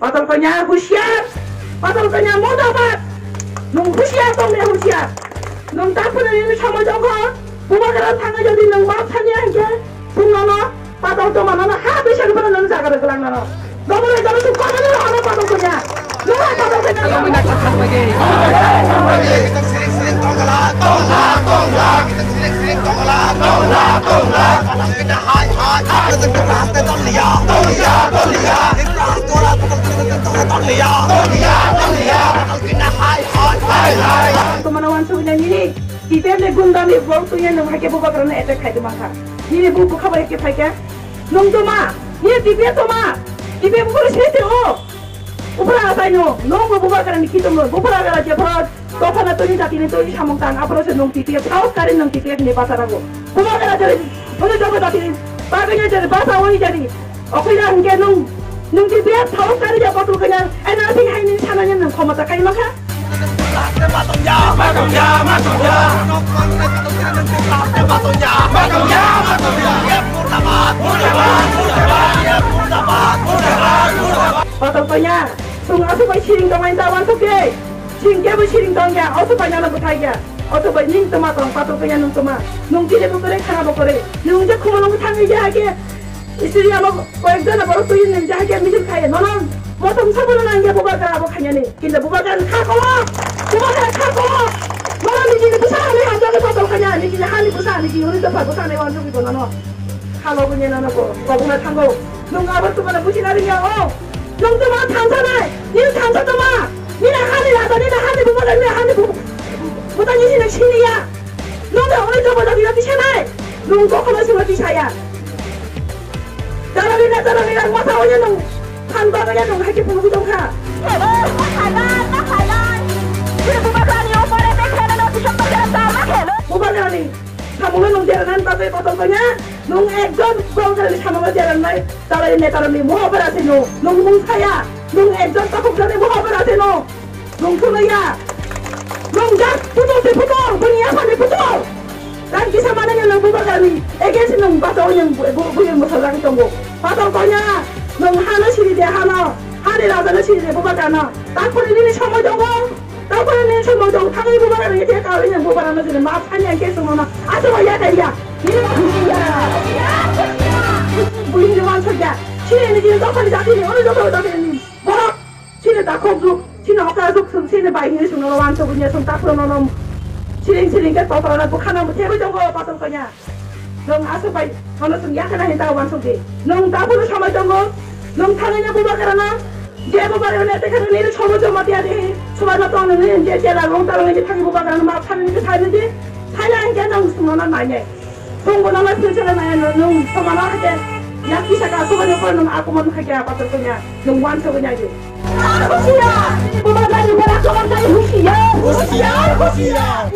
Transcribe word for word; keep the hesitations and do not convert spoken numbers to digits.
Patal kanya husiar, patal kanya mudabad. Nung husiar tong de husiar. Nung tapuna nini samoi tongkho. Bubagra thangwi jodi nung ma thangya hingke, bung nono patal toma nono ha bisa rupana nono jaga rwgwlang nono. Dobore dobore sung kotoro hano patal kanya. Nung hai patal kanya. Tomano wansugwi nai nini T P F ni gundani borok twiya nwng hai khe bubagrano attack khai tongma kha. Nini bu bwkha bai khe phai khe nwng toma, nini T P F toma, T P F buphuru sini se o. Buphuru achaino, nwng bo bubagrani khitomno, buphuru agara je phoro dophano twi jatini twi samung tang aphuru se nwng T P F, saos kari nwng T P F ni bacharago. Bubagra jari, boni dobo jatini, bagwi jari, basa oi jari. Okhira hingke nung, nung T P F thauk kari ja patul kanya, N R C hai ni sana ni nung khomota kai makha. Patul kanya, sung asu bai siring tong ai da wan tuke. Sing kebo siring tong ya, osu bai nana bwthai ya. Osu bai ning toma tong, patul kanya nung toma. Nung tini bo kore, khana bo kore. Nung je khumulung thangwi je hai ke, istri amo koyek jona borok twi nung je hai ke misil khai. Nono motom sabono nang ya bubagra abo khanya ni. Kinda bubagra kha komo. Bubagra kha komo. Nono niji ni busa hani hamjak patul kanya, niji hani busa, niji uni dophar busa ne wan jugi nono. Khalo bunya nono ko, kobuna thango. Nung abo tuma na busi na ringya o. Nung tuma thansa nai, nini thansa tuma. Nini hani raja, nini hani bubagra, nini hani bu-, buta nini sini sini ya. Nung da oi jobo jobo ya bisa nai. Nung kok kama sima bisa ya. Jara ringya, jara ringya, mata oya nung. Thansa oya nung, hai ke pulu tong kha. Bubagra ni. Samungno nung jera nan bagwi botol kanya, nung ekjon Bubagrani samungno jera nai, talai netarokni mohobera se nung, nung mung saya, nung ekjon takhukjani mohobera se nung, nung thunaya, nung jak puto se puto, buni yaphani puto. Rang kisa mananya nung Bubagrani, against nung bato nung bu-, bu-, buyung bosol rang tongo. Botol kanya, nung hano siri de hano, hani rajano siri de Bubagrano, takhuri nini somoi tongo. Takhorni somoi dong thangwi bubagra nang khe kawri nang bubagra nang jini ma thani ang khe songno na aswk ya kaiya. Nini ma khusiya. Buini wansokya. Chini ni jini dophani jatini ono joto jatini borok. Chini takhok juk, chini okra juk sung, chini bai hini sungno wansok bunya sung takhorno nom. Siring siring khe totorna bukhana muthebwi tongo patal kanya. Nung aswk bai, ano chwng yakhe nai ta wansuk di. Nung ta phuru samai tongo, nung thangwi no bubagrano, je bubagrano tei kheno nini somo joma tiya di, sobai no tong nini je chela rong ta rong ni thangwi bubagrano ma thangwi ni thangwi di, thaila hingke nung sungno na nai nai. Nung bo nang phil chela nai no, nung somano hake, yak kisa ka sobai no nung akumon hake apato kunya, nung wansuk nai di. Husiar! Bubagrani bora kawan kali husiar! Husiar, husiar!